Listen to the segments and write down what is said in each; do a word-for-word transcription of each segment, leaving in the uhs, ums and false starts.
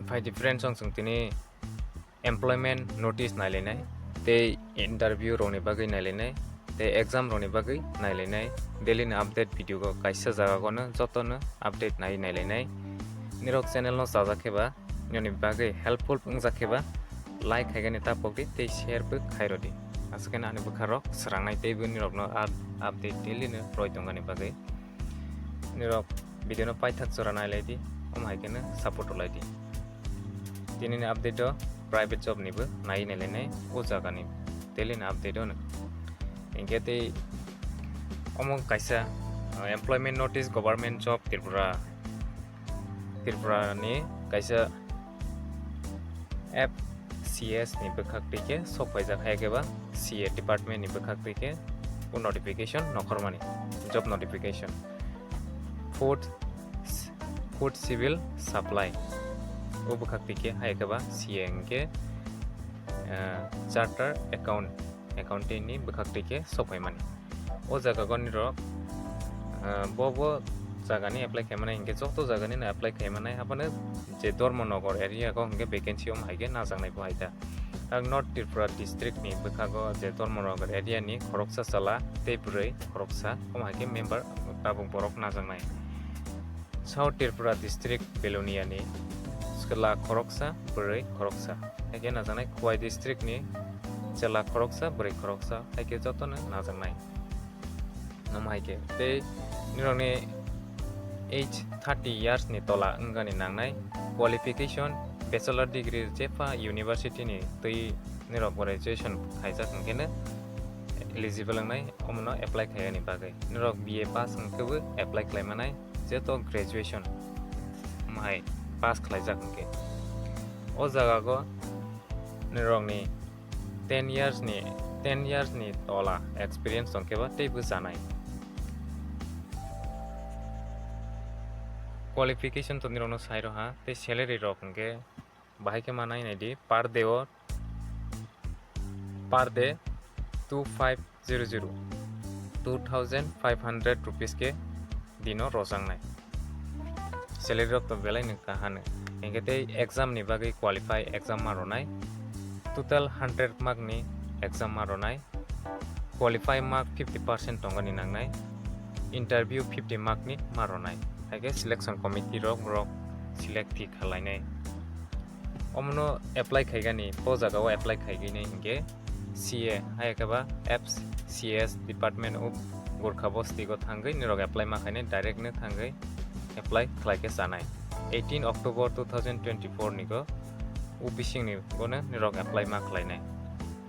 Phaidi friends, ang chwng tini employment notice nailainai, tei interview rokni bagwi nailainai, tei exam rokni bagwi nailainai. Daily ni update video go kaisa jaga gono jotono update nai nailainai. Nirok channel no chajak khe ba, nini bagwi helpful wngjak khe ba, like khaigani ta pokdi tei share bo khairodi. Aswkhe ani bwkha rok swrangnai tei bo nirok no up-, update daily no roi tongani bagwi. Nirok video no paithak jora nailaidi, omo hai kheno support rwlaidi. Tini ni update o private job ni bo nai nailainai o jaga ni daily ni update o no. Hinkhe tei omo kaisa, uh, employment notice, government job Tripura, Tripura ni kaisa F C S ni bwkhak twi khe sok phaijak, hai khe ba C A department ni bwkhak twi khe o notification nokhormani, job notification. Food, Food Civil Supply o bwkhak twi khe, hai khe ba C A hinkhe, ah, Charter Account, Accountant ni bwkhak twi khe sok phaimani. O jaga go nirok, ah, bo bo jaga ni apply khaimanai hinkhe joto jaga ni no apply khaimanai, haphano je Dharmanagar area go hinkhe vacancy om hai khe najaknai bo hai da. Ang North Tripura district ni bwkhago je Dharmanagar area ni khoroksa chwla tei bwrwi khoroksa, omo hai khe member tabuk borok najaknai. South Tripura district Belonia ni chwla khoroksa, bwrwi khoroksa, hai khe najaknai. Khowai district ni chwla khoroksa, bwrwi khoroksa, hai khe jotono najaknai. Omo hai khe tei nirokni age thirty years ni tola wngani nangnai, qualification bachelor degree jepha university ni twi nirok graduation khaijak hinkhe no eligible wngnai, omono apply khaiyani bagwi. Nirok B A pass hinkhe bo apply khlaimanai, jeto graduation omo hai pass khlaijak hinkhe. O jaga go nirokni ten years ni, ten years ni tola experience tongkhe ba teibo chanai. Qualification to nirokno sai rw ha, tei salary rok hinkhe bahai khe manai naidi, per day o, per day two five zero zero, two thousand five hundred rupees khe dino rojaknai. Salary rok to belai no kahano. Hinkhe tei exam ni bagwi qualify exam ma rwnai. Total hundred mark ni exam ma rwnai. Qualify mark fifty percent tongani nangnai. Interview fifty mark ni ma rwnai. Hai khe selection committee rok borok select thi khlainai. Omono apply khaigani, o jaga o apply khaigini hinkhe C A, hai khe ba F C S department o Gorkha bosti go thangwi nirok apply ma khainai, direct no thangwi apply khlai khe chanai. Eighteen October two thousand twenty-four ni go o bising ni go no nirok apply ma khlainai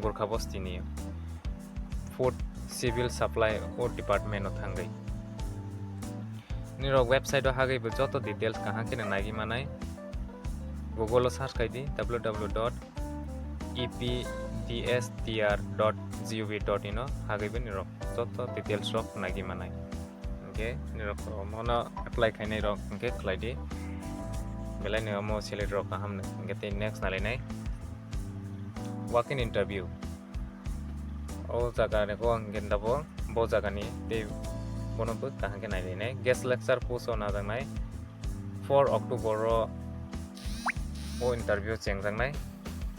Gorkha bosti ni Food Civil Supply o department o thangwi. Nirok website o hagwi bo joto details kaham khe nai manai. Google o search khai di, W W W dot E P D S T R dot G O V dot in o hagwi bo nirok joto details rok nai manai. Hinkhe nirok omono apply khainai rok hinkhe khlai di. Belai ni omo salary rok kaham no. Hinkhe tei next nai nai. Walk in interview. O jaga ni go ang genda bo, bo jaga ni tei bono bo kaham khe nai nai. Guest lecture post o najaknai four October o, o interview chengjaknai,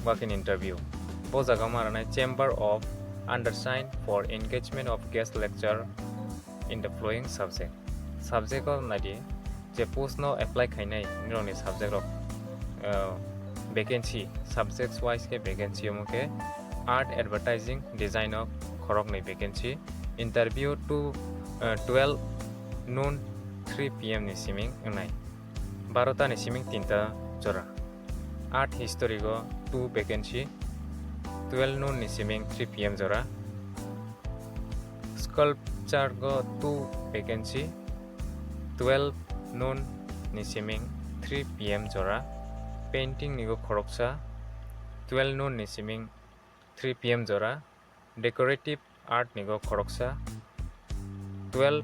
walk in interview. Bo jaga ma rwnai Chamber of Undersigned for engagement of guest lecture in the following subject. Subject o nai di, je post no apply khainai nirokni subject rok, uh, vacancy, subjects wise khe vacancy omo khe art, advertising, design o khoroknwi vacancy. Interview to, uh, twelve noon three P M ni siming wngnai, barota ni siming tinta jora. Art history go two vacancy, twelve noon ni siming three P M jora. Sculpture go two vacancy, twelve noon ni siming three P M jora. Painting ni go khoroksa, twelve noon ni siming three P M jora. Decorative art ni go khoroksa, twelve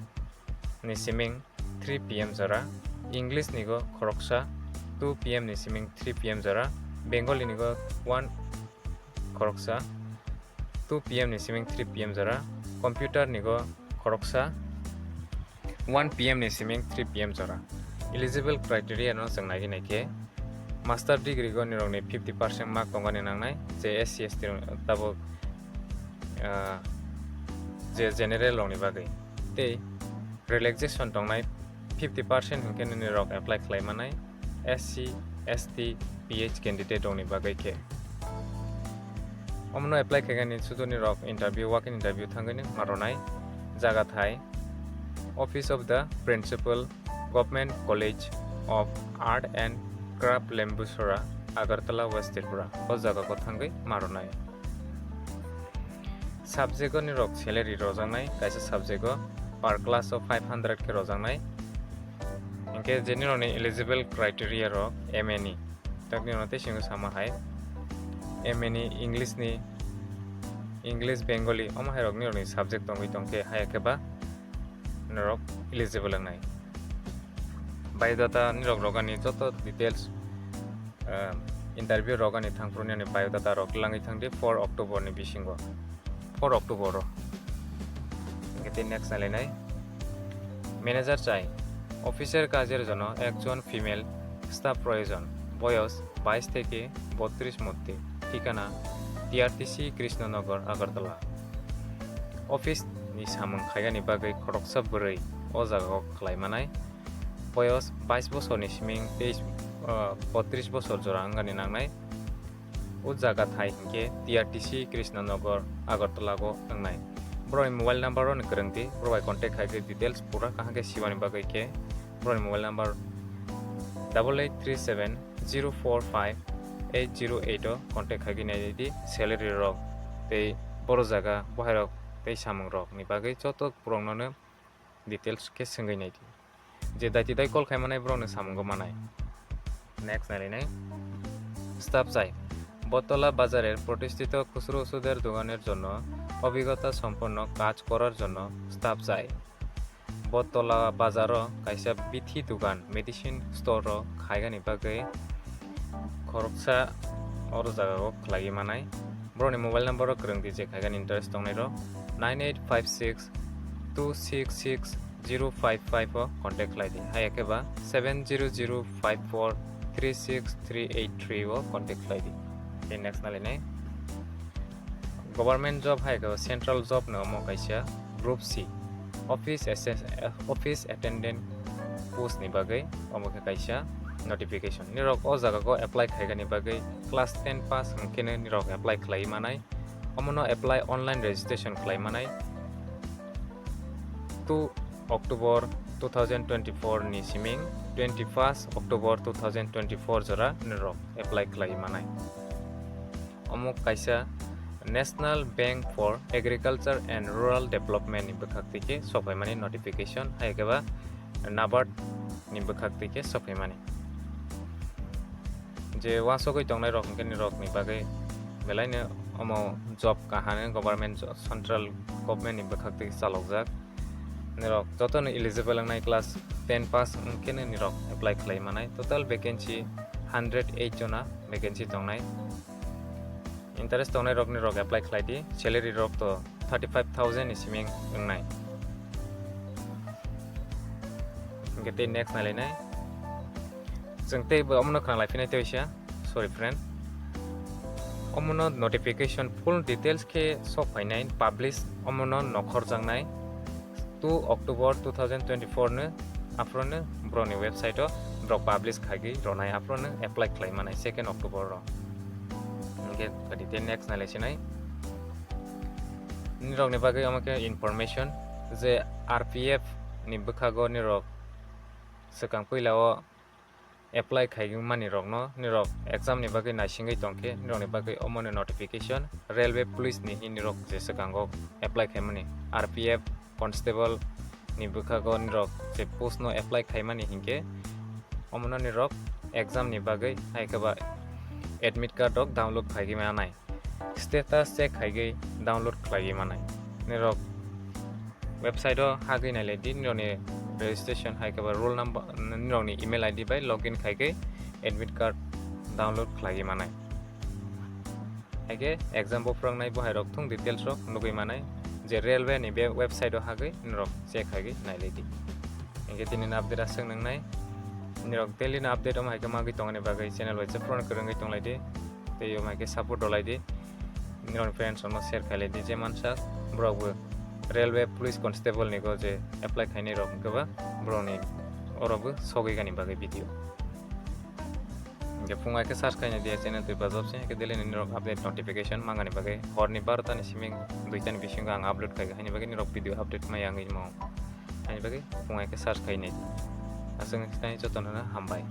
ni siming three P M jora. English ni go khoroksa, two P M ni siming three P M jora. Bengali ni go one khoroksa, two P M ni siming three P M jora. Computer ni go khoroksa, one P M ni siming three P M jora. Eligible criteria no chwng nai nai khe, Master degree go nirokni fifty percent mark tongani nangnai, je S C S T rok tabuk, ah, je general rokni bagwi. Tei relaxation tongnai fifty percent hinkhe nini rok apply khlai manai S C, S T, P H candidate rokni bagwi khe. Omono apply khaigani suduni rok interview, walk-in interview thangwi nw maronai jaga thai Office of the Principal, Government College of Art and Craft, Lembusora, Agartala, West Tripura. O jaga o thangwi maronai. Subject o nirok salary rojaknai, kaisa subject o per class o five hundred khe rojaknai. Hinkhe je nirokni eligible criteria rok M A ni, tak nirokno tei singwi sama hai M A ni English ni, English, Bengali, omo hai rok nirokni subject tongwi tongkhe, haya khe ba norok eligible wngnai. Biodata nirok rogani joto details, ah, interview rogani thangphuru nini biodata rok langwi thangdi four October ni bisingo, four October o. Hinkhe tei next nailainai, manager chai, officer কাজের জন্য একজন female staff প্রয়োজন, বয়স বাইশ থেকে বত্রিশ মধ্যে, ঠিকানা T R T C Krishnanagar, Agartala. Office ni samung khaigani bagwi khoroksa bwrwi o jaga o khlai manai. Boyos bais bosorni siming tei, ah, botris bosor jora wngani nangnai. O jaga thai hinkhe T R T C Krishnanagar, Agartala o wngnai. Borokni mobile number rokni kwrwngdi, borok bai contact khaigwi details pura kaham khe sibani bagwi khe borokni mobile number double eight three seven zero four five eight zero eight o contact khaigwi naidi, salary rok tei boro jaga bohairok tei samung rokni bagwi joto boroknono details khe swngwi naidi. Je daiti dai call khai manai borokno samungo manai. Next nailainai. Staff চাই। বটতলা বাজারের প্রতিষ্ঠিত খুচরো ওষুধের দোকানের জন্য অভিজ্ঞতা সম্পন্ন কাজ করার জন্য staff চাই। Bottola bazar o kaisa bithi dugan, medicine store o khaigani bagwi khoroksa oro jaga o khlaiwi manai. Borokni mobile number o kwrwngdi je khaigani interest tongnai rok, nine eight five six two six six zero five five o contact khlai di, hai khe ba seven zero zero five four three six three eight three o contact khlai di. Tei next nalainai, government job hai khe central job no omo kaisa group C, office assist, office attendant post ni bagwi omo khe kaisa notification. Nirok o jaga o apply khaigani bagwi class ten pass hwnkhe nirok apply khlai manai. Omono apply online registration khlai manai two October two thousand twenty-four ni siming twenty-first October two thousand twenty-four jora nirok apply khlai manai. Omo kaisa National Bank for Agriculture and Rural Development ni bwkhak twi khe sokphaimani notification, hai khe ba NABARD ni bwkhak twi khe sokphaimani. Je uansugwi tongnai rok hwnkhe nirok ni bagwi belai no omo job kaham, government jo-, central government ni bwkhak twi chalokjak. Nirok joto no eligible wngnai, class ten pass hwnkhe no nirok apply khlai manai. Total vacancy hundred eight jona vacancy tongnai. Interest tongnai rok nirok apply khlai di. Salary rok to thirty five thousand ni siming wngnai. Hwnkhe tei next nalainai. Chwng tei bo omono khna lai phinai tei waisa. Sorry friend. Omono notification full details khe sok phainai, publish omono nokhorjaknai two October two thousand twenty-four no, aphuru no borokni website o borok publish khaigwi ronai, aphuru no apply khlai manai second October o. Hwnkhe phaidi tei next nalaisinai. Nirokni bagwi omo khe information je R P F ni bwkhago nirok swkang puila o apply khaimani rokno nirok exam ni bagwi naisingwi tongkhe nirokni bagwi omono notification, railway police ni hi nirok je swkango apply khaimani, R P F constable ni bwkhago nirok je post no apply khaimani hinkhe omono nirok exam ni bagwi hai khe ba admit card rok download khaigwi manai. Status check khaigwi download khlaiwi manai. Nirok website o hagwi nailai di, nirokni registration hai khe ba roll number, nirokni email I D bai login khaigwi admit card download khlaiwi manai. Hai khe exam bo phwrwngnai bo hai rok thung details rok nugwi manai, je railway ni be website o hagwi nirok check khaigwi nailai di. Hinkhe tini ni update aswk nwngnai. Nirok daily no update omo hai khe magwi tongani bagwi channel bai se phone kwrwngwi tonglai di. Tei omo hai khe support rwlai di. Nirok friends ono share khailai di, je mansa borok bo railway police constable ni go je apply khainai rok hwnkhe ba borok ni oro bo sogwi gani bagwi video. Hwnkhe phung hai khe search khaina di channel twi bajab se, hwnkhe daily ni nirok update notification mangani bagwi hor ni barota ni simi duita ni bisingo ang upload khai haini bagwi nirok video update mai ang imo. Haini bagwi phung hai khe search khainai di. Aswk nai jotono hambai.